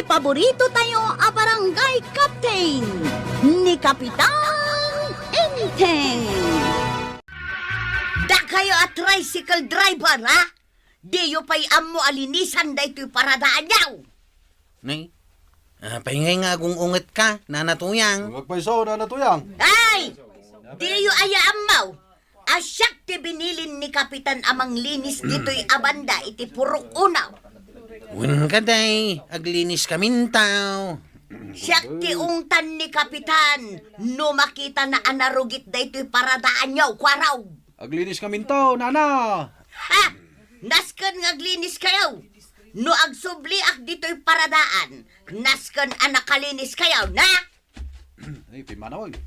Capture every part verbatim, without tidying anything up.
Paborito tayo a barangay captain, ni Kapitan Enteng. Dakayo a tricycle driver, ha? Diyo pay ammo a linisan daytoy paradaanyo. Nay, apay ngay nga agung-unget ka, Nana Tuyang? Agpayso, Nana Tuyang. Ay! Diyo aya ammo a siak ti binilin ni Kapitan a manglinis ditoy a banda iti purok unaw. Wen ka, day, aglinis kamintaw. Siak ti ungtan ni Kapitan no makitana a narugit daytoy paradaanyo, kuarog. Aglinis kamintaw, Nana. Ha! Nasken nga aglinis kayo. No agsubliak ditoy paradaan, nasken a nakalinis kayo, na? Ay, pimanawag.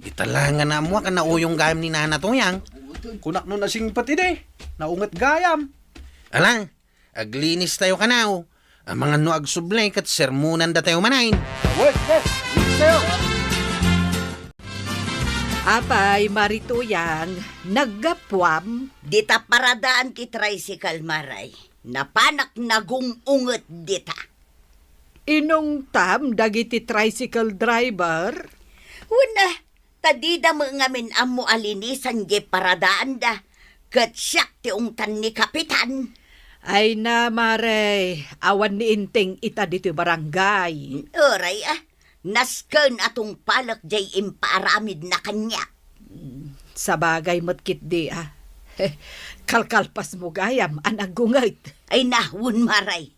Ita la nga naammuak a nauyong gayam ni Nana Tuyang. Kunak no nasingpet idi, naunget gayam. Ala, aglinis tayo kanaw. Amangan no agsubli ket sermonan datayo manen. Wait, yes, yes, tayo. Apay, Mari Tuyang, naggapuam? Dita paradaan ti tricycle, Maray. Napanak nagung-unget dita. Inungtam dagiti tricycle driver? Wen, ah, ta dida met ngamin ammo a linisan diay paradaanda, ket siak ti ungtan ni Kapitan. Ay na, Mare, awan ni Enteng ita ditoy barangay. Uray, ah, nasken a tungpalek diay impaaramidna kaniak. Sabagay met ketdi, ah. Kalkalpasmo gayam a nagunget. Ay na, wen, Mare.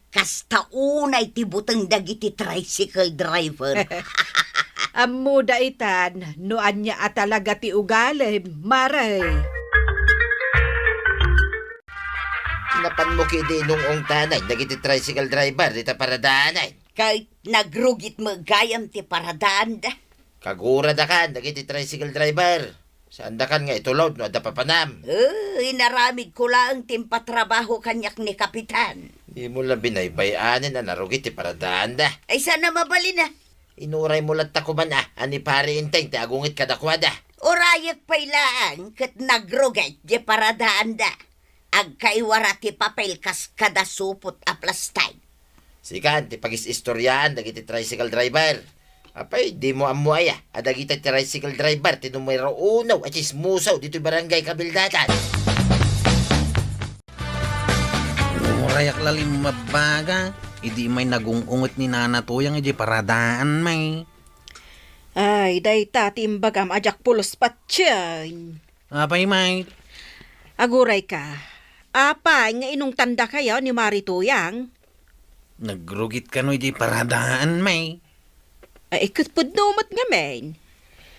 Kasta unay ti buteng dagiti tricycle driver. Ammoda itan no ania a talaga ti ugalim, Mare. Napanmo ketdi inung-ungtanen dagiti tricycle driver dita paradaanen. Ket nagrugit met gayam ti paradaanda. Kaguradakan dagiti tricycle driver. Saandakan nga itulod no adda papanam. Eh, inaramidko laeng ti impatrabaho kaniak ni Kapitan. Dimo la binaybay-anen a narugit ti paradaanda. Ay, saan a mabalin, ah? Inuraymo latta koman, ah, a ni Pare Enteng ti agunget kadakuada. Urayek pay laeng ket nagrugit ti paradaanda. Agkaiwara ti papel kas kada supot a plastik. Sikan ti pagis-istoriaan dagiti tricycle driver. Apay, dimo ammo aya a dagiti tricycle driver ti numero uno a tsismoso ditoy barangay Kabildatan? Urayak la limmabbaga, idi may nagung-unget ni Nana Tuyang iti paradaan, may. Ay, dayta ti imbagam a diak pulos patien. Apay, Mike? Agurayka. Apay nga inungtandakayo ni Mari Tuyang? Nagrugit kano iti paradaan, May? Ay, ket pudno met ngamin.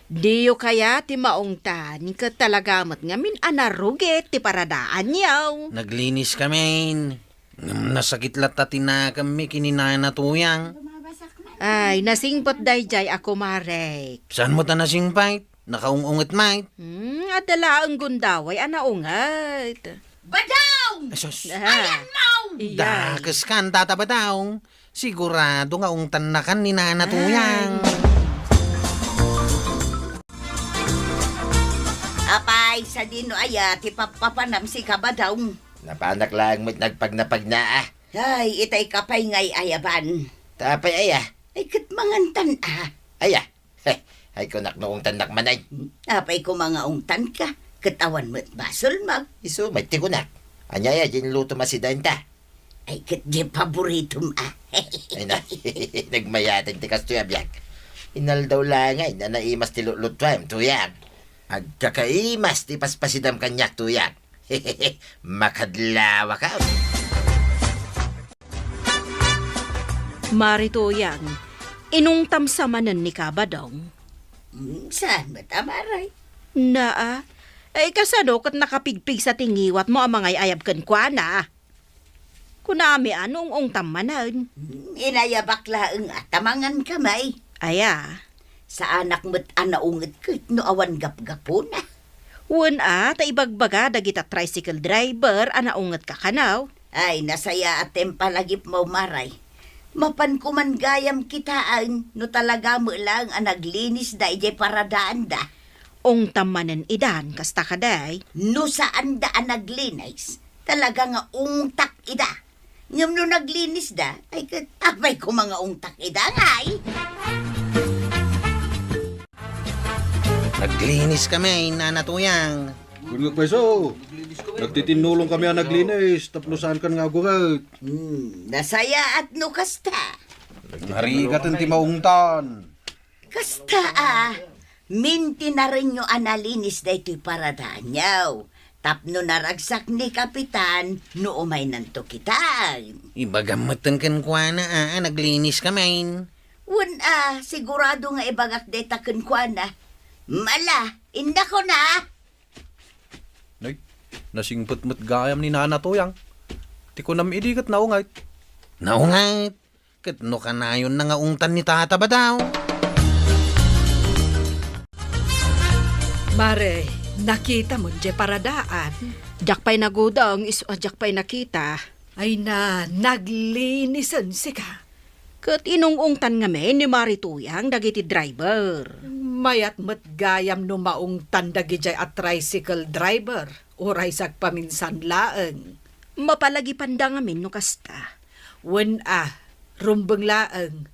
Diyo kaya ti maungtan, ket talaga met ngamin a narugit ti paradaanyo. Naglinis kamin. Ngem nasakit latta ti nakemmi ken ni Nana Tuyang. Ay, nasingpet daydiay a kumarek. Saan met a nasingpet? Nakaung-unget met. Hmm, adda laeng gundaway a naunget. Badaw! Ay, sus. Ah. Ayan mo! Iyan. Dakes kan, Tata Badaw. Sigurado nga ungtannakan ni Nana Tuyang. Ay. Apay, sadino aya ti pappapanam sika, Badaw? Napanak laeng met nagpagnapagna, ah. Ay, itay ka pay ngay ayaban. Ta apay aya? Ay, ket mangantan, ah. Aya? Heh, ay, kunak no ungtannak manen. Apay koma nga ungtanka, ket awan met basolmo. Isu met ti kunak. Ania aya diay inlutom a sidaenta? Ay, ket diay paboritom, ah. Ay na, nagmayateng ti kastoy a biag. Inaldaw la ngay a naimas ti lutlutuem, Tuyang. Agkakaimas ti paspasidam kaniak, Tuyang. Makadlawaka. Mari Tuyang, inungtam sa manen ni Kabadong? Hmm, saan met a, Maray? Naa, ay kasano ket nakapigpigsa ti ngiwatmo a mangay-ayab kenkuana? Kunami a no ungtam manen. Hmm, inayabak laeng a ta mangan kami. Aya? Saanak met a naunget ket no awan gapgapuna. Wen a, ta ibagbaga dagita tricycle driver a naungetka kano. Ay, nasayaat ti impalagipmo, Maray. Mapan koman gayam kitaen no talaga met laeng a naglinisda idiay paradaanda. Ungtam manen idan, kasta kadi? No saanda a naglinis, talaga nga ungtak ida. Ngem no naglinisda, ay ket apay koma nga ungtak ida, ngay? Naglinis kami, Nana Tuyang. Wen nga pweso, nagtitinnulong kami a naglinis tapno saankan nga aguret. Hmm, nasayaat no kasta. Narigaten ti maungtan. Kasta a, mintinarenyo a nalinis daytoy paradaanyo. Tapno naragsak ni Kapitan no umaynanto kita. Ibagam metten kenkuana a, a naglinis kami. Wen a, sigurado nga ibagak dayta kenkuana. Mala, indakon a. Nay, nasingpet met gayam ni Nana Tuyang. Ti kunam idi ket naunget. Naunget? Ket no kanayonna nga ungtan ni Tata Badaw? Mare, nakitam diay paradaan? Diak pay nagudong, isu a diak pay nakita. Ay na, naglinisen sika. Ket inung-ungtan ngamin ni Mari Tuyang dagiti driver. Mayat met gayam no maungtan dagidiay a tricycle driver, uray sagpaminsan laeng. Mapalagipanda ngamin no kasta. Wen a, rumbeng laeng.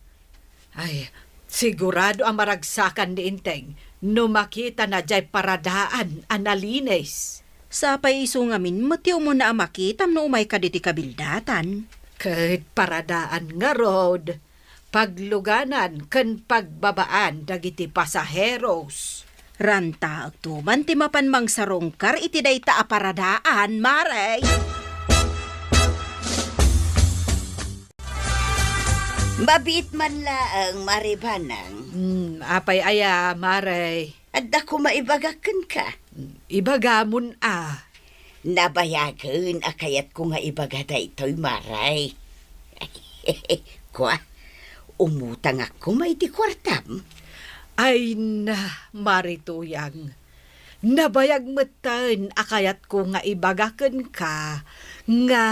Ay, sigurado a maragsakan ni Enteng no makitana diay paradaan a nalinis. Sapay isu ngamin met ti umuna a makitam no umayka ditoy kabildatan. Ket paradaan ngarud, pagluganan ken pagbabaan dagiti pasaheros. Rantaekto man ti mapan mangsarungkar iti dayta a paradaan, Mare. Mabiit man laeng, Mare Banang. Hmm, apay aya, Mare? Adda koma ibagak kenka. Ibagamon a. Nabayagen a kayatko nga ibaga daytoy, Mare. Kua, umutangak koma iti kuartam. Ay na, Mare Tuyang. Nabayag metten a kayatko nga ibaga kenka nga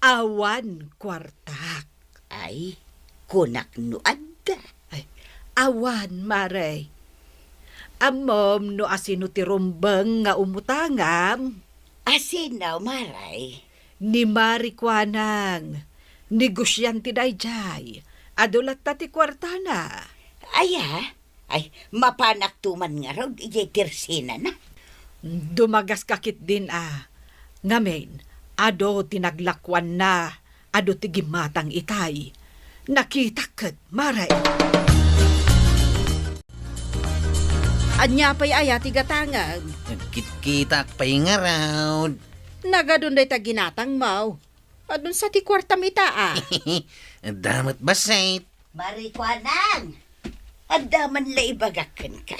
awan kuartak. Ay, kunak no adda. Ay, awan, Mare. Ammom no asino ti rumbeng nga umutangam? Asino, Mare? Ni Mari Kuanang. Negosiante daydiay. Adu latta ti kuartana. Aya? Ay, mapanakto man ngarud idiay tersenana. Dumagaska ketdin a. Ngamin, adu ti naglakuanna, adu ti gimmatang itay. Nakitak ket, Mare. Ania pay aya ti gatangem? Nagkitkitak pay ngarud. Nagadun dayta ginatangmo. Adun sa ti kuartam ita a. Adda met bassit. Mari Kuanang, adda man la ibagak kenka.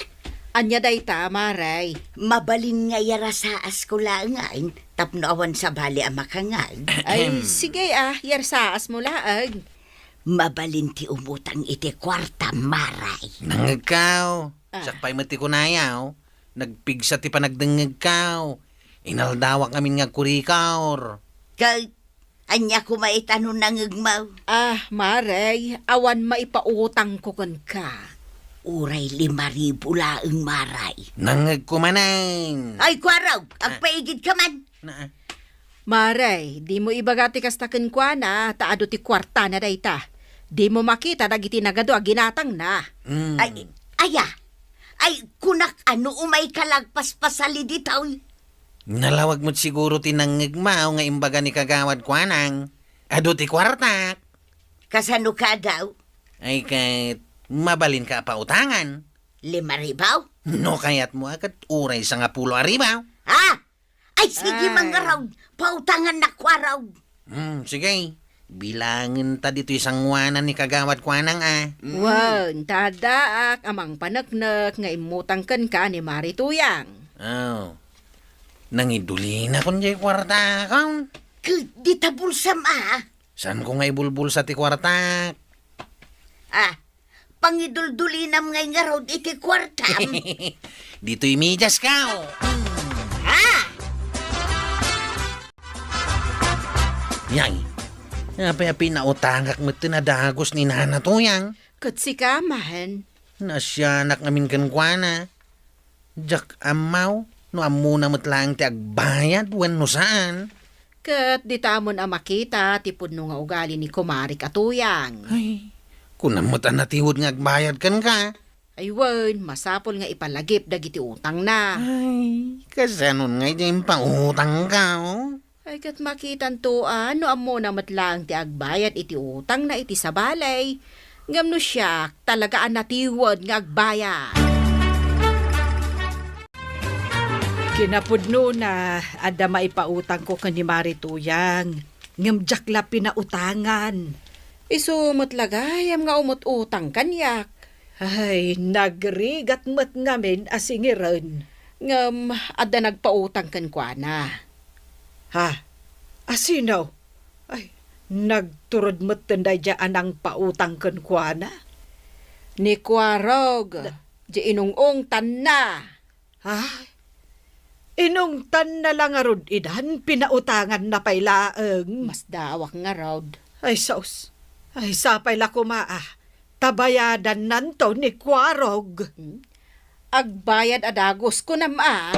Ania dayta, Mare? Mabalin nga iyarasaasko laengen tapno awan sabali a makangag. Ay, sige a, iyarsaasmo laeng. Mabalin ti umutang iti kuartam, Mare. Nangngegko. Ah. Siak pay met ti kunayo, nagpigsa ti panagdengngegko. Inaldawak amin nga agkurikor. Ket ania koma ita no nangngegmo? Ah, Mare, awan maipautangko kenka. Uray lima ribu laeng, Mare. Nangngegko manen. Ay, kuarog, ah, agpaigidka man. Na, Mare, dimo ibaga ti kasta kenkuana, ta adu ti kuartana dayta. Dimo makita dagiti nagadu a ginatangna. Mm. Ay, aya? Ay, kunak a no umayka la agpaspasali ditoy. Nalawag met siguro ti nangngegmo nga imbaga ni Kagawad Kuanang. Adu ti kuartak. Kasano ka daw? Ay, ket mabalinka a pautangan. Lima ribu? No kayatmo a ket uray sangapulo a ribu. Ah! Ay, sige, ay, mangarud. Pautangannak, kuarog. Hmm, sige. Bilangenta ditoy sangoanan ni Kagawad Kuanang a. Mm. Wen, ta addaak a mangpaneknek nga immutang kenka ni Mari Tuyang. Oh. Nangidulinakon diay kuartakon. Ket dita bulsam a. Saanko nga ibulbulsa ti kuartak? Ah, pangiduldulinam ngay ngarud iti kuartam. Ditoy mediasko. Ah! Yay, apay a pinautangak metten a dagus ni Nana Tuyang? Ket sika man? Naasianak ngamin kenkuana. Diak ammo no ammona met laeng ti agbayad wenno saan. Ket dita amon a makita ti pudno nga ugali ni kumarik a Tuyang. Ay, kunam met a natiwed nga agbayad kenka. Ay wen, masapul nga ipalagip dagiti utangna. Ay, kasano ngay ti impautangka, oh? Ay, ket makitanto a no ammona met laeng ti agbayad iti utangna iti sabali. Ngem no siak, talaga a natiwed nga agbayad. Kinapudnona, adda maipautangko ken ni Mari Tuyang, ngem diak la pinautangan. Isu met la gayam nga umut-utang kaniak. Ay, nagrigat met ngamin a singiren, ngem adda nagpautang kenkuana. Ha? A sino? Ay, nagturod metten daydiay a nangpautang kenkuana. Ni Kuarog, na- di inung-ungtanna. Ha? Inungtanna la ngarud idan, pinautanganna pay laeng. Masdaawak ngarud. Ay, sus. Ay, sapay la koma, ah. Ta bayadannanto ni Kuarog. Hmm? Agbayad a dagus, kunam a.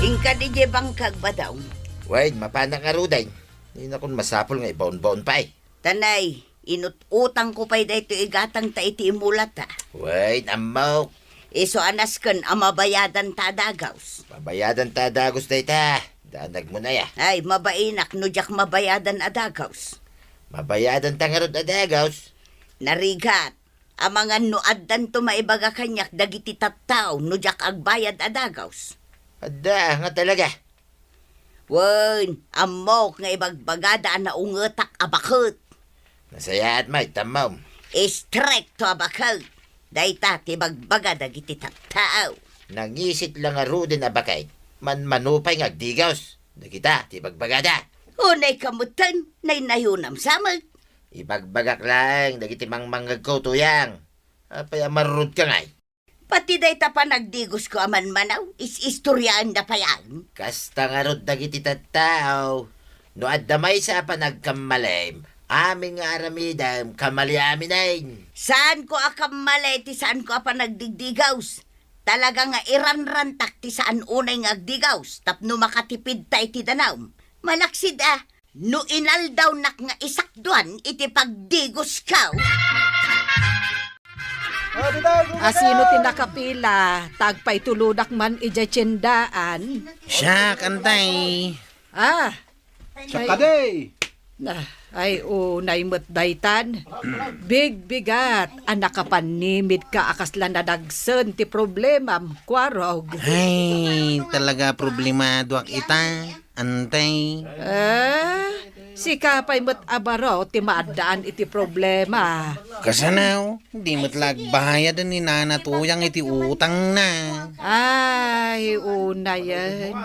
Inka diay bangkag, Badong. Wen, mapanak ngaruden. Dinakon masapul nga ibaonbaon pay. Tanay, inut-utangko pay daytoy igatangta iti imulata. Wen, ammok. Isu a nasken a mabayadanta a dagus. Mabayadanta a dagus dayta. Danagmo na ya. Ay, mabainak no diak mabayadan a dagus. Mabayadanta ngarud a dagus. Narigat, amangan no addanto maibaga kaniak dagiti tattao no diak agbayad a dagus. Adda, nga talaga. Wen, ammok nga ibagbagada a naungetak a baket. Nasayaat met, ammom. Istrikto a baket. Dayta ti bagbaga dagiti tattao. Nangisit la ngaruden a baket, manmano pay nga agdigus. Dagita ti bagbagada. Unay ka metten, naynayonam sa met. Ibagbagak laeng dagiti mangmangngegko, Tuyang. Apay a marurod ka ngay? Pati dayta panagdigusko a manmanaw, is-istoriaenda payan. Kasta ngarud dagiti tattao. No adda maysa a panagkammalem, amin nga aramidem, kamali aminen. Saanko a kammali ti saanko a panagdigdigaws. Talaga nga iranrantak ti saan unay nga agdigaws tapno makatipidta iti danum. Malaksid a, no inaldawnak nga isakduan iti pagdigosko. Asino ti nakapila? Tagpaytulodak man idiay tiendaan. Siak, antay. Ah, Siak kadi. Na, ay, unay met daytan. Bigbigat a nakapannimidka a kasla nadagsen ti problemam, Kuarog. Ay, talaga problemadoak ita, antay. Eh, sika pay met a baro ti maaddaan iti problema. Kasano? Di met la agbayad ni Nana Tuyang iti utangna. Ay, unayen.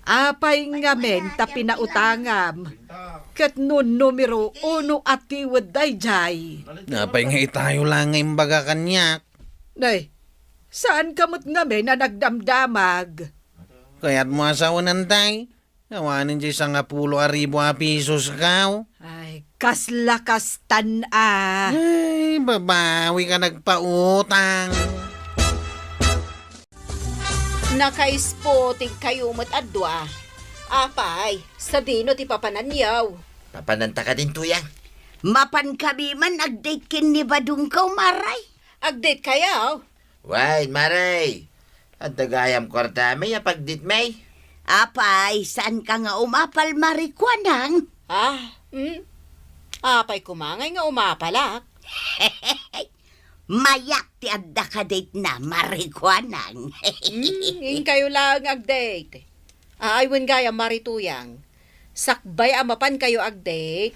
Apay ngamin ta pinautangam? Ket no numero uno a tiwed daydiay? Apay nga itayo la nga imbaga kaniak? Nay, saanka met ngamin a nagdamdamag? Kayatmo a sawen, antay? Awanen diay sangapulo a ribu a pisos, kaw? Ay, kasla kastan a. Ay, babawi ka nagpautang. Nakaisputig kayo met a dua. Apay, sadino ti papananyo? Papananta kadin, Tuyang? Mapan kami man agdate ken ni Badungko, Maray. Agdate kayo? Wen, Maray. Adda gayam kuartami a pagditmi. Apay, saanka nga umapal, Maray Kuanang? Ah, hmm? Apay koma ngay nga umapalak? Mayat ti adda kadate na, Maray Kuanang. Hmm, inkayo laeng agdate. Ay, wen gayam, Maray Tuyang. Sakbay a mapankayo agdate,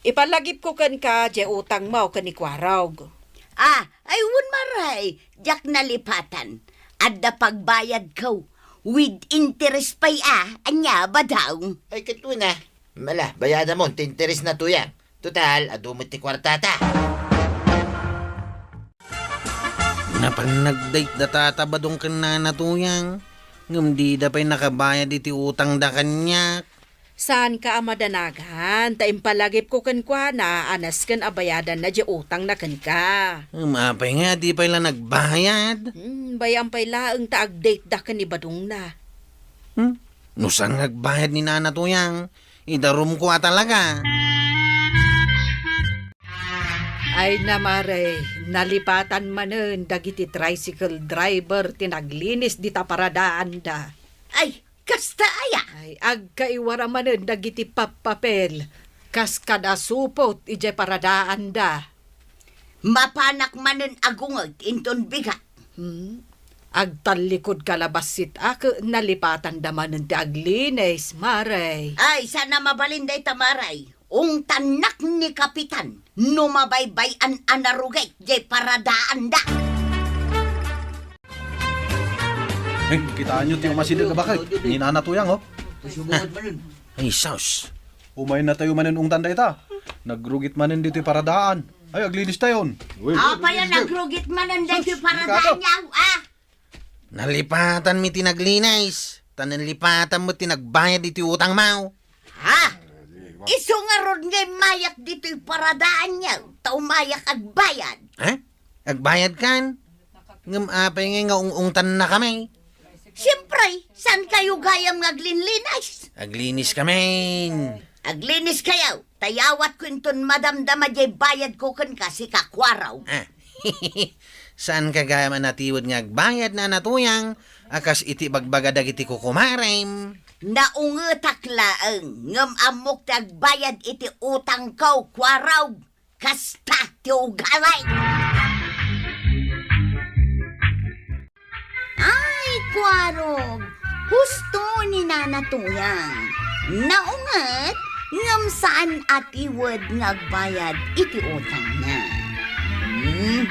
ipalagipko kenka diay utangmo ken ni Kuarog. Ah, ay wen, Maray, diak nalipatan. Adda pagbayadko. With interest pay a, ania, Badong? Ay, ket wen a. Mala, bayadamon ti interest na, Tuyang. Total, adu met ti kuartata. Napan nagdate da tata Badong ken Nana Tuyang, ngem dida pay nakabayad iti utangda kaniak. Saanka a madanagan, ta impalagipko kenkuana a nasken a bayadanna diay utangna kenka. Ngem apay nga di pay la nagbayad? Hmm, bay-am pay laeng ta agdate da ken ni Badongna. Hmm? No saan nga agbayad ni Nana Tuyang, idarumko a talaga. Ay na, Mare, nalipatan manen dagiti tricycle driver ti naglinis dita paradaanda. Ay, kasta aya? Ay, agkaiwara manen dagiti pappapel kas kada supot idiay paradaanda. Mapanak manen agunget inton bigat. Hmm? Agtallikod kalabassit a ket nalipatanda manen ti aglinis, Mare. Ay, saan a mabalin dayta, Mare. Ungtannak ni Kapitan no mabaybay-an a narugit diay paradaanda. Eh, kitaenyo ti umasideg a bakay. Ni Nana Tuyang, oh. Ay, sus. Umaynatayo manen ungtan dayta. Nagrugit manen ditoy paradaan. Ay, aglinistayon. Apay a nagrugit manen daytoy paradaanyo, ah? Nalipatanmi ti naglinis. Ta nalipatan met ti nagbayad iti utangmo. Ha? Isu ngarud nga immayak ditoy paradaanyo, ta umayak agbayad. Ha? Agbayadkan? Ngem apay ngay nga ung-ungtannakami? Siempre, saan kayo gayam nga aglinlinis? Aglinis kami. Aglinis kayo. Ta yawatko inton madamdama diay bayadko kenka, sika Kuaraw. Ah. Saanka gayam a natiwed nga agbayad, Nana Tuyang, a kas iti bagbaga dagiti kukumarem? Naungetak laeng, ngem ammok ti agbayad iti utangko, Kuaraw. Kasta ti ugali. Ay, Kuarog, husto ni Nana Tuyang. Naunget, ngem saan a tiwed nga agbayad iti utangna. Mhm.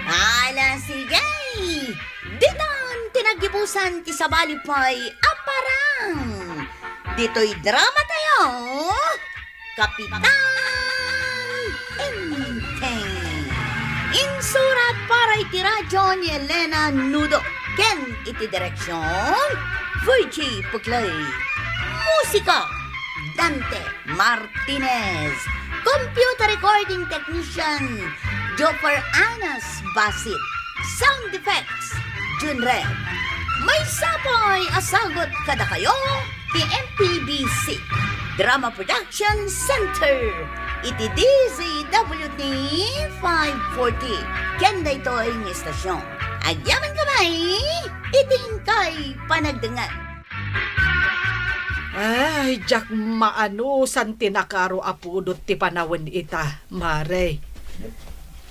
Ala, sige. Ditan ti naggibusan ti sabali pay a parang. Ditoy drama tayo, Kapitan Enteng. Insurat para iti radyo ni Elena Nudo ken iti direksyon, Virgie Puclay. Musika, Dante Martinez. Computer recording technician, Joffer Anas Basit. Sound effects, Jun Red. Maysa pay a sagut kadakayo ti M P B C Drama Production Center iti D Z W T five forty. Ken daytoy nga istasyon. Agyamankami iti inkay panagdengngeg. Ay, diak maanusan ti nakaro a pudot ti panawen ita, Mare.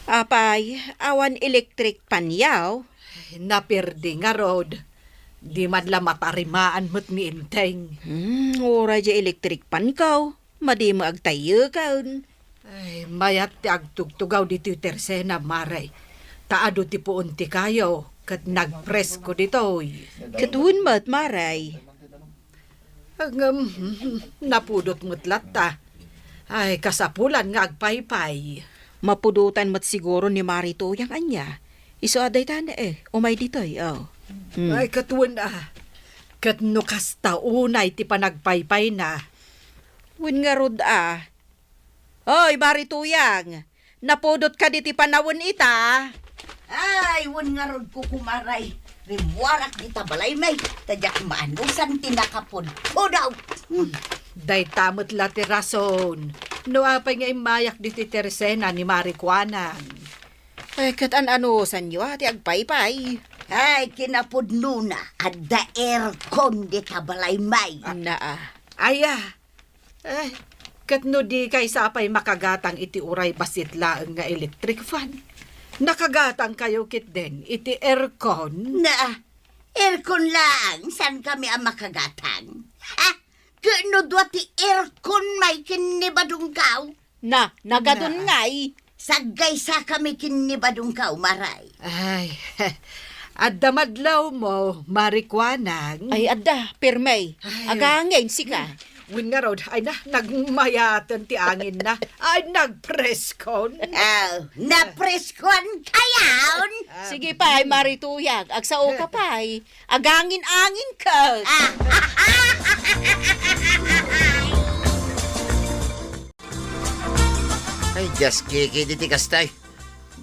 Apay, awan electric fan yaw? Napirdi ngarud. Di man la matarimaan met ni Enteng. Hmm, uray diay electric fan ko. Madi met agtayyeken. Ay, mayat ti agtugtugaw ditoy tersena, Mare. Ta adu ti puon ti kayo, ket nagpresko ditoy. Ket wen met, Mare. Ngem, napudot met latta. Ay, kasapulan nga agpaypay. Mapudotan met siguro ni Mare Tuyang ania. Isu a daytan, eh, umay ditoy, oh. Hmm. Ay, ket wen, ah. Ket no kasta unay ti panagpaypayna. Wen ngarud, ah. Oy, Mare Tuyang, napudot kadi ti panawen ita? Ay, wen ngarud, kukumaray. Rimmuarak dita balaymi, ta diak maanusan ti nakapudpudot. Hmm. Dayta met la ti rason. No apay nga immayak ditoy tersena ni Mare Kuanang. Ay, ket an-anusanyo a ti agpaypay? Ay, kinapudnona, adda aircon dita balaymi. Naa. Aya, Eh, ket no dikay sapay makagatang iti uray bassit laeng nga electric fan, nakagatangkayo ketdin iti aircon? Na, aircon laeng, saankami a makagatang? Ha? Ket no dua ti aircon may ken ni badongkaw? Na, nagadun ngay. Saggaysakami ken ni badongkaw, Maray. Ay, adda madlawmo, Mare Kuanang? Ay, adda, pirmi. Ay. Agangin, sika. Wen ngarud, ay na, nagmayaten ti anginna. Ay, nagpreskon. Aw, napreskon kayon? Sige pay, Mare Tuyang, agsao ka pay. Agangin-angin ka. Ah. Ay, just kiki diti kastay.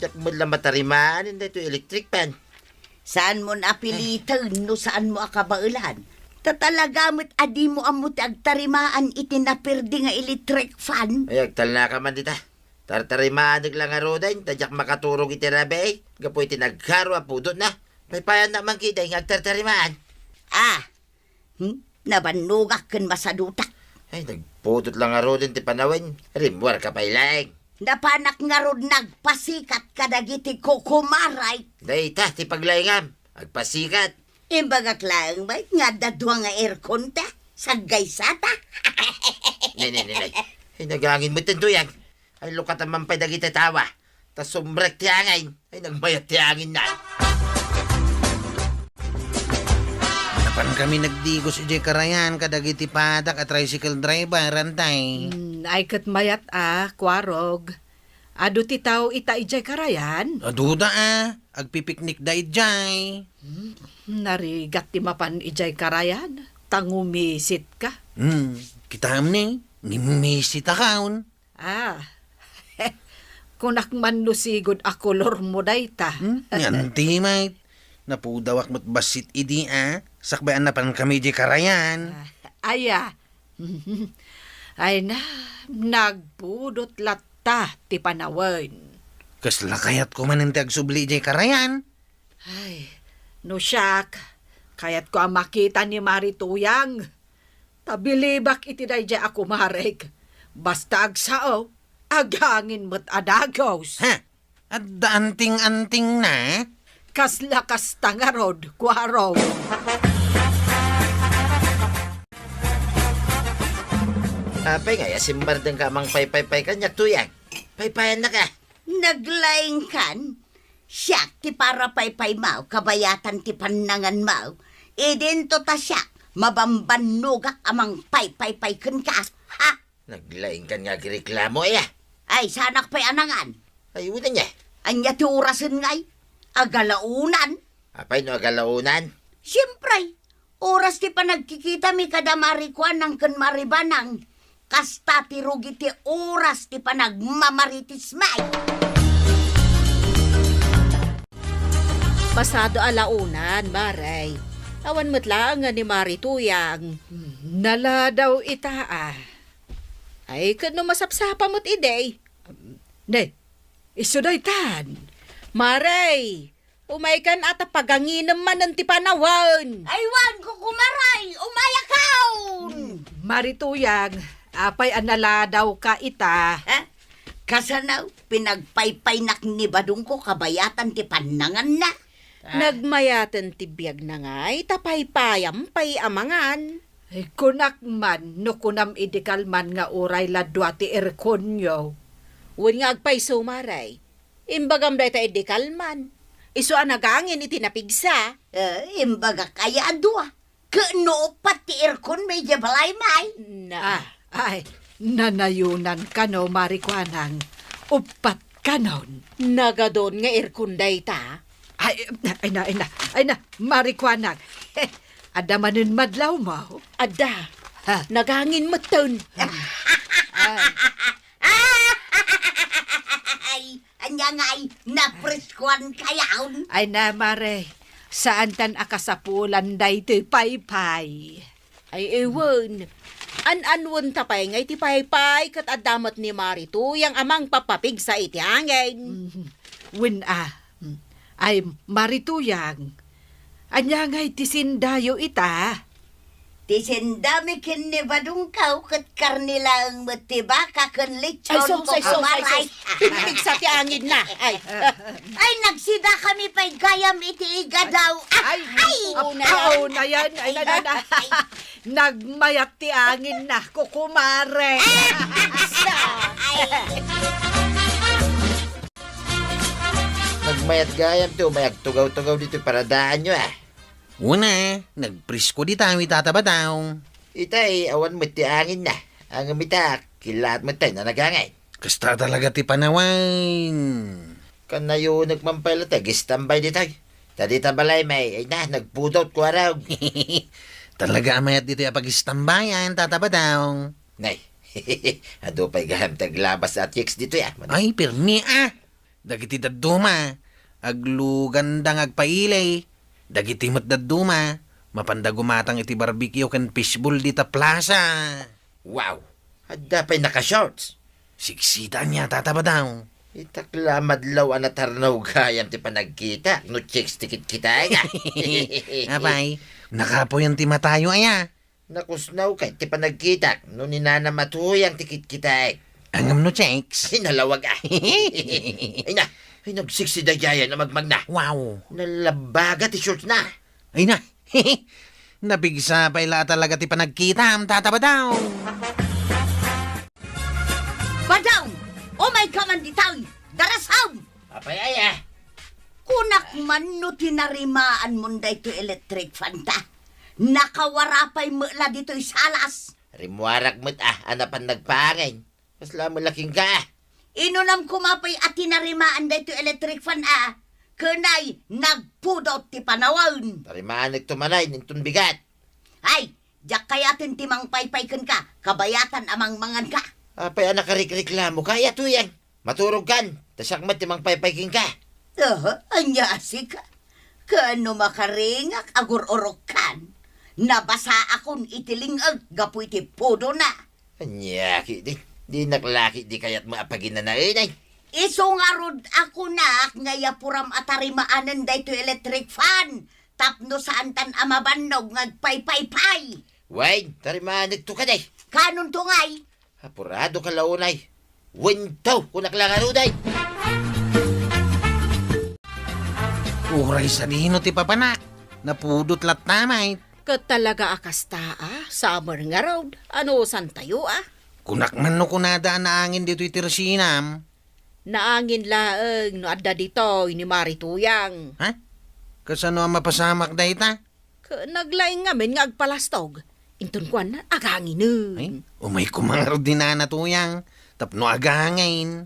Diak met la matarimaan daytoy electric fan. Saanmo a piliten no saanmo a kabaelan. Ta talaga met a dimo ammo ti agtarimaan iti napirdi nga electric fan. Ay, agtalnaka man dita. Tartarimaanek la ngaruden, ta diak makaturog iti rabii, gapu iti nagkaro a pudotna. Paypayannak man ketdi nga agtartarimaan. Ah, hmm? Nabannogak ken masadutak. Ay, nagpudot la ngaruden ti panawen. Rimmuarka pay laeng. Napanak ngarud nagpasikat kadagiti kukumaray. Dayta ti paglaingam. Agpasikat. Imbagak laeng met nga adda dua nga aircon ta. Saggaysata. Ne, ne, ne, ne. Ay, nagangin met ti tuyang. Ay, lukatan man pay dagiti tawa. Ta sumrek ti angin. Ay, nagmayat ti angin na. Napan kami nagdigos idiay karayan kadagiti padak a tricycle driver, antay. Hmm, ay ket mayat a, Kuarog. Adu ti tao ita idiay karayan? Aduda a, agpipiknikda idiay. Hmm, narigat ti mapan idiay karayan. Ta ngumisitka. Hmm, kitaem ni, ngimmisit a kaon. Ah, kunak man no sigud a kolormo dayta. Hmm? Yan ti met. Napudawak met bassit idi a. Sakbay a napan kami di karayan. Ah, aya. Ay na, nagpudot latta ti panawen. Kasla kayatko manen ti agsubli di karayan. Ay, no siak, kayatko a makita ni Mari Tuyang. Ta bilibak iti daydiay a kumarek. Basta agsao, agangin met a dagus. Ha? Adda anting-antingna? Kasla kasta ngarud, Kuarog. Apay nga, asimbardengka a mangpaypaypay kaniak, Tuyang. Paypayannaka. Naglaingkan? Siak ti para paypaymaw, kabayatan ti pannanganmaw. Idinto ta siak, mabambannogak a mangpaypaypay kenka. Ha? Naglaingkan nga agreklamo, aya? Ay, saanak pay a nangan. Ay, wen ania? Ania ti orasen ngay? Agalaonan? Apay no agalaonan? Siempre, oras ti panagkikitami kada Mari Kuanang ken Mari Banang. Kasta ti rugi ti oras ti panagmamarites, may. Pasado a laonan, Mare. Awan met laeng nga ni Mari Tuyang. Hmm, naladaw ita, a. Ay, ket no masapsapa met idi. Ne, isu daytan. Mare, umaykan a ta paganginem manen ti panawen. Ay, wen, kukumaray, umayakon! Hmm, Mari Tuyang, apay a naladawka ita? Ha? Kasano, pinagpaypaynak ni Badongko kabayatan ti pannanganna. Ah. Nagmayaten ti biagna ngay, ta paypayam pay a mangan. Ay, kunak man, no kunam idi kalman nga uray la dua ti airconyo. Wen nga agpayso, Mare. Imbagam dayta idi kalman. Isu a nagangin iti napigsa. Eh, imbagak aya a dua. Ket no uppat ti aircon, may di balay, may? Na. Ah, ay, nanayonan kano, Mari Kuanang. Uppat kanon. Nagadon nga aircon dayta? Ay, ay na, ay na, ay na, Mari Kuanang. Adda manen madlawmo? Adda. Ha? Nagangin metten. Ay. Ay, ania ngay, napreskuan kayaon? Ay na, Mare, saantan a kasapulan daytoy paypay. Ay, ewan. An-anwen ta pay ngay ti paypay ket adda met ni Mari Tuyang a mangpapapigsa iti angin. Mhm. Wen a. Ay, Mari Tuyang, ania ngay ti sindayo ita? Ti sendami ken ni Badongko ket karne laeng met ti baka ken lechon. Ay, sus, ay, sus, ay, kukumaray. Sus. Pinipigsa ti anginna. Ay. Ay, nagsidakami pay gayam iti igadaw. Ay, ay, ay, una yan. Ay, ay, ay, ay. Nagmayat ti anginna, kukumare. Ay. Nagmayat gayam ti umay agtugaw-tugaw ditoy paradaanyo, a. Una, nagpresko dita iti Tata Badong. Itay, awan met ti anginna. Ngem ita, kilaat met tay nanagangay. Kasta talaga ti panawen. Kanayonek man pay la ti agistambay ditoy. Ta dita balay, may, ay na, nagpudot, Kuarog. Talaga a mayat ditoy a pagistambayan, Tata Badong. Nay, adu pay gayam ti aglabas a chicks ditoy, a. Ay, pirmi, a. Dagiti dadduma, agluganda nga agpaili. Dagiti met dadduma, Mapanda gumatang iti barbecue ken fishball dita plaza. Wow! Adda pay naka-shorts. Siksita ania, Tata Badaw. Itak la madlaw a natarnaw gayam ti panagkitak no chicks ti kitkitaek, a. Apay, nakapuyan ti matayo aya. Nakusnaw kay ti panagkitak no ni Nana Matuyang ti kitkitaek. Ngem no chicks? Ay, nalawag, a. Ay na, ay, nagsiksi daydiay a magmagna. Wow. Nalabaga ti shorts na. Ay na, napigsa pay la talaga ti panagkitam, Tata Badaw. Badaw! Umay ka man ditoy! Darasam! Apay aya? Kunak man no tinarimaan mon daytoy electric fan ta. Nakawara pay met la ditoy salas. Rimmuarak met a, a napan nagpaangin. Kasla met la kenka. Inunam koma pay a tinarimaan daytoy electric fan a. Ken ay, nagpudot ti panawen. Tarimaanek to manay, inton bigat. Ay, diak kayaten ti mangpaypay kenka, kabayatan a mangmanganka. Apay a nakarikreklamoka, a Tuyang? Maturogkan, ta siak met ti mangpaypay kenka. Aha, ania a sika? Ken no makaringak a gur-urokkan, nabasaakon iti ling-eg gapu iti pudona. Ania ketdi, dinak la ketdi kayat met a paginanaenay. Isu ngarud a kunak nga iyapuram a tarimaanen daytoy electric fan tapno saantan a mabannog nga agpaypaypay. Wen, tarimaanekto kadi. Kanonto ngay? Apurado ka la unay. Wen to, kunak la ngarud ay. Uray sadino ti papanak. Napudot latta met. Ket talaga a kasta, a, summer ngarud. Anusantayo, a? Kunak man no kunada a naangin ditoy tersinam. Naangin laeng no adda ditoy ni Mari Tuyang. Ha? Kasano a mapasamak dayta? Ket naglaing ngamin nga agpalastog. Inton kuana, aganginen. Ay, umay koma ngarud ni Nana Tuyang, tapno agangin.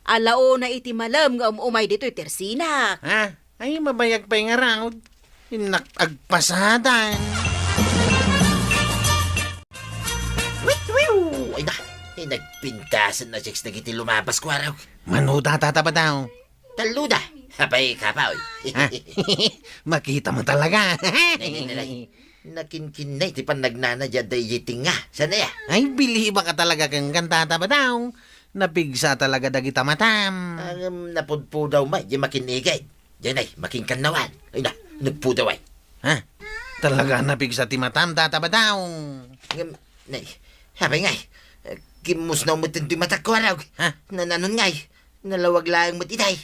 Ala unay iti malem nga um-umay ditoy tersinak. Ha? Ay, mabayag pay ngarud. Innak agpasadan. Wiw, wiw! Ay na, ay nagpintasen a chicks dagiti lumabas, kuarog. Mano data, Tata Badaw? Tallo da. Apay, kapaw. Ha? Makita mo talaga. Nay, nay, nay, nay. Nakinkinnay ti pannagnana diay daydi tinga. Saan aya? Ay, bilibak a talaga kenka, Tata Badaw. Napigsa talaga dagita matam. Ngem napudpudaw met diay makin-igid. Diay nay, makinkannawan. Ay na, nagpudaw ay. Ha? Talaga napigsa ti matam, Tata Badaw. Ngem, nay, apay ngay, eh, kimmusnaw met ti matak, kuarog. Ha? Nananon ngay, nalawag laeng met itay.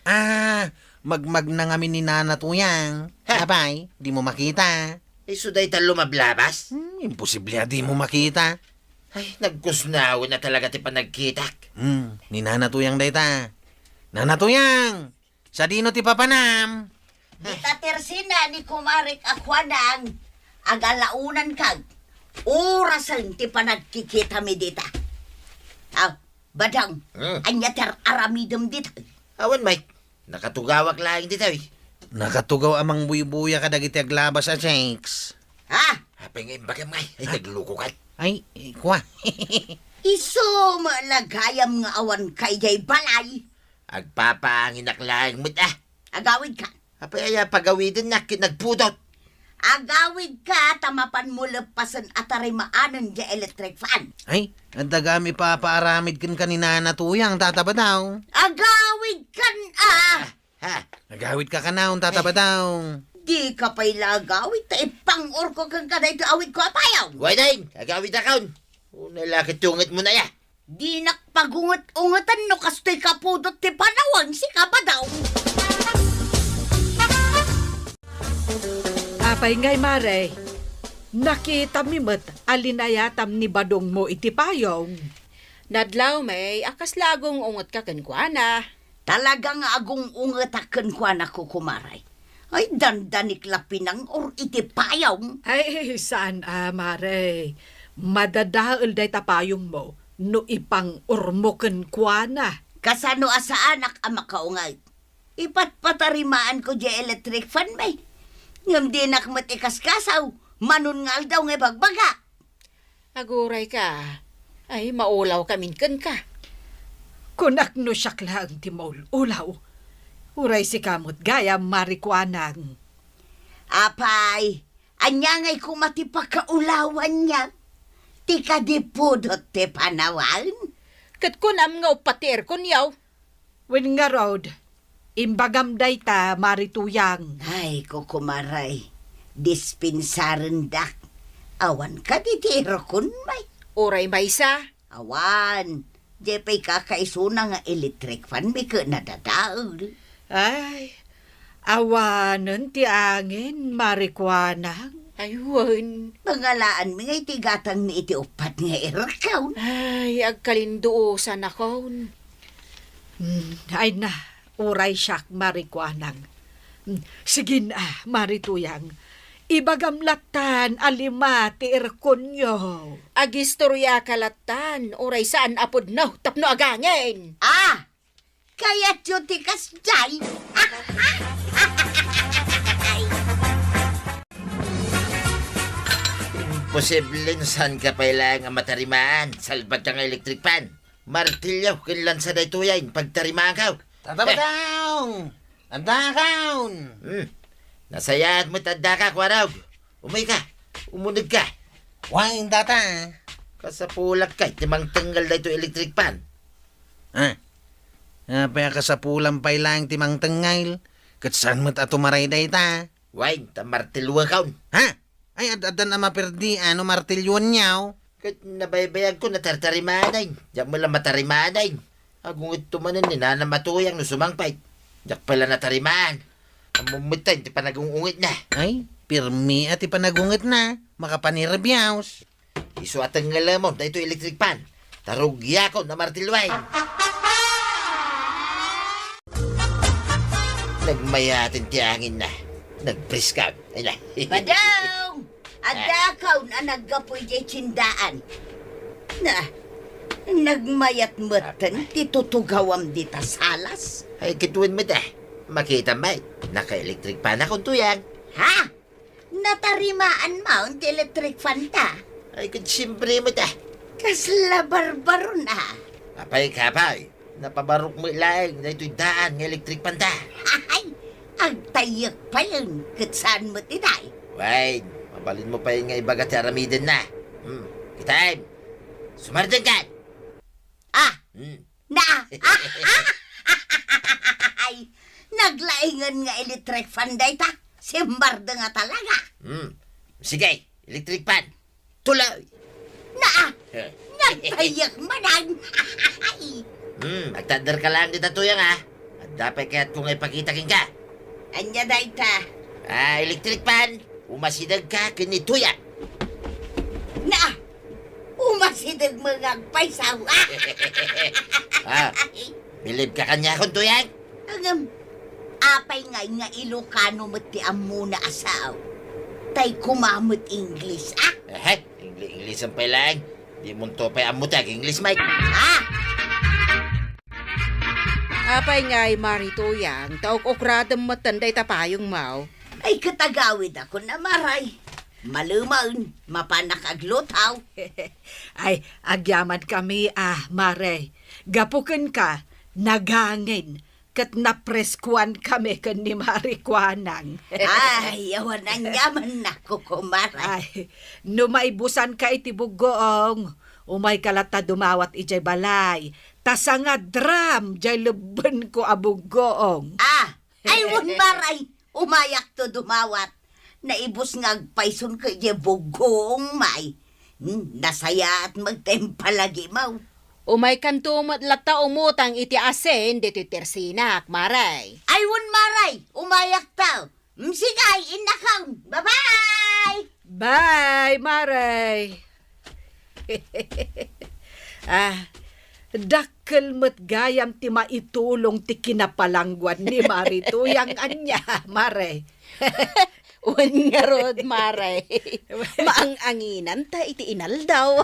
Ah, magmagna ngamin ni Nana Tuyang. Ha? Apay, dimo makita? Isu dayta lumablabas? Hmm, imposible a dimo makita. Ay, nagkusnawen a talaga ti panagkitak. Hmm, ni Nana Tuyang dayta. Nana Tuyang! Sadino ti papanam? Dita tersina ni kumarek a kuanang, agalaonan kag. Orasen ti panagkikitami dita. Aw, Badang, Hmm. ania ti ar-aramidem dita? Awan, Mike. Nakatugawak laeng dita, eh. Nakatugaw a mangbuybuya kadagiti aglabas a chicks. Ha? Apay nga imbagam ngay? Ay, Ha? nagluko ka. Ay, kua. Isu met la gayam nga awan kay jay balay. Agpapaanginak laeng met, ah. Agawid ka. Apay aya pagawiden nak ket nagpudot? Agawid ka ta mapan mo leppasen a tarimaanen jay electric fan. Ay, adda gayam ipapaaramid kenka ni Nana Tuyang, Tata Badaw. Agawid kan, ah! Ha? Agawid ka kanayon, Tata Badaw. Di ka pay la agawid ta ipang-urko kenka daytoy awid ko a payaw. Way, dayng, agawid akon. Unay la ket tunget mo na ya. Dinak pagunget-ungeten no kastoy kapudot ti panawen, sika, Badong. Apay ngay, Mare, nakitami met a linayatam ni Badong mo iti payong. Nadlaw, May, a kasla agung-ungetka kenkuana. Talaga nga agung-ungetak kenkuana, kukumaray. Ay, dandanik la pinang-or iti payong. Ay, saan a, Mare. Madadael dayta payongmo no ipang-ormo kenkuana. Kasano a saanak a makaunget? Ipatpatarimaanko diay electric fan, may. Ngem dinak met ikaskasaw, manon nga aldaw nga ibagbaga. Agurayka, ay, maulawkamin kenka. Kunak no siak laeng ti maul-ulaw. Uray sika met gayam, Mare Kuanang. Apay, Ania ngay koma ti pakaulawanyo? Ti kadi pudot ti panawen? Ket kunam nga uppat ti airconyo. Wen ngarud, imbagam dayta, Mari Tuyang. Ay, kukumaray, dispensarendak. Awan kadi ti aircon, may? Uray maysa. Awan. Diay pay kakaisuna nga electric fan mi ket nadadael. Ay, awanen ti angin, Mari Kuanang. Ay, wen. Pangalaanmi nga iti gatangmi iti uppat nga aircon. Ay, agkalinduosanakon. Hmm, ay na, uray siak, Mari Kuanang. Hmm, sige na, Mari Tuyang. Ibagam lattan a lima ti airconyo. Agistoriaka lattan, uray saan a pudno tapno agangin. Ah! Kayatyo ti kasdiay? Imposible no saanka pay laeng a matarimaan. Salbadka nga electric fan. Martilyo ken lansa daytoyen pagtarimaanko. Tata Badong! Addakaon! Hmm. Nasayaat met addaka, Kuarog. Umuyka. Umunegka. Wen, tata. Kasapulakka ti mangtengngel daytoy electric fan. Ah. Apay a kasapulam pay laeng ti mangtengngel? Ket saan met a tumaray dayta? Wen, ta martilyokon. Ha? Ay, ad-addan a maperdi, a, no martilyoenyo. Ket nabaybayagko, natartarimanen. Diak met la matarimanen. Agungetto manen ni Nanang Matuyang no sumangpet. Diak pay la natarimaan. Ammom metten ti panagung-ungetna. Ay, pirmi a ti panagungetna. Makapanirbiaus. Isu a tengngelemon daytoy electric fan. Ta rugiakon a martilyoen. Nagmayaten ti anginna. Nagpriskak. Ay na. Badong! Addakaon a naggapu idiay tiendaan. Na, nagmayat metten ti tutugawam dita salas. Ay, ket wen met, a. Makitam met. Naka-electric fanakon, Tuyang. Ha? Natarimaan manen ti electric fan ta? Ay, ket siempre met, a. Kasla barbaron, a. Apay, apay. Napabarok met laeng daytoy daan nga electric fan ta. Ay, agtayyek payen, ket saan met itay? Wen, mabalinmo payen nga ibaga ti aramidenna. Hmm, kitaem. Sumardengkan! Ah! Hmm. Na! Ay, naglaingen nga electric fan dayta. Simbardeng a talaga. Hmm. Sige, electric fan. Tuloy. Naa! Eh. Nagtayyek manen! Hmm, agtadderka laeng dita, Tuyang, a. Adda pay kayatko nga ipakita kenka. Ania dayta? Ah, electric fan. Umasidegka ken ni Tuyang. Naa! Umasideg met nga agpayso. Ah, bilibka kaniakon, Tuyang? Ngem, apay ngay nga Ilocano met ti ammona a sao? Tay koma met English, a? Ehe, Ingli-, Englishon pay laeng. Dimonto pay ammo ti ag-English, Mike. Ha? Apay ngay, Mari Tuyang, ta uk-ukradem metten dayta payongmo? Ay, ket agawidakon a, Mare. Malemen, mapanak agluto. Ay, agyamankami a, Mare. Gapu kenka, nagangin, ket napreskoankami ken ni Mari Kuanang. Ay, awan aniamanna, kukumare. Ay, no maibusanka iti buggoong, umayka latta dumawat idiay balay, ta sangadram diay lebbenko a buggoong. Ah, ay, wen, Mare, umayakto dumawat. Naibus nga agpaysonko idiay buggoong, Mare. Hmm, nasayaat met ti impalagimo. Umaykanto met latta umutang iti asin ditoy tersinak, Mare. Ay, wen, Mare, umayakto. Hmm, sige, innakon. Bye-bye! Bye, Mare. Ah, dakkel met gayam ti maitulong ti kinapalangguan ni Mari Tuyang ania, Mare. Wen ngarud, Mare. Maang-anginanta iti inaldaw.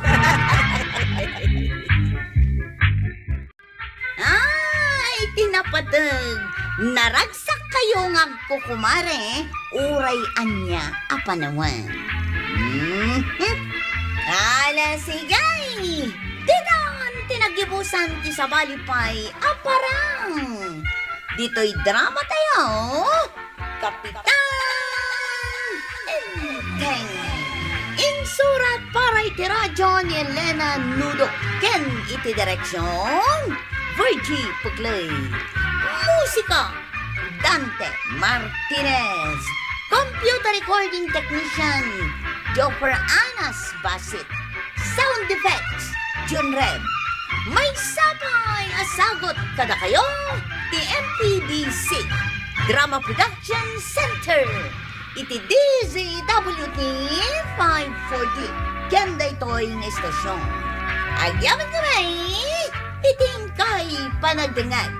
Ay, ti napateg, naragsakkayo nga agkukumare, uray ania a panawen. Mhm. Ala, sige! Ditan ti naggibusan ti sabali pay a parang. Ditoy drama tayo, Kapitan Ente. Surat para iti radyo ni Elena Nudo ken iti direksyon, Virgie Puclay. Musika, Dante Martinez. Computer recording technician, Joffer Anas Basit. Sound effects, Jun Rem. Maysa pay a sagut kadakayo ti M P D C Drama Production Center iti D Z W T five forty ken daytoy nga istasyon. Agyamankami iti inkay panagdengngeg.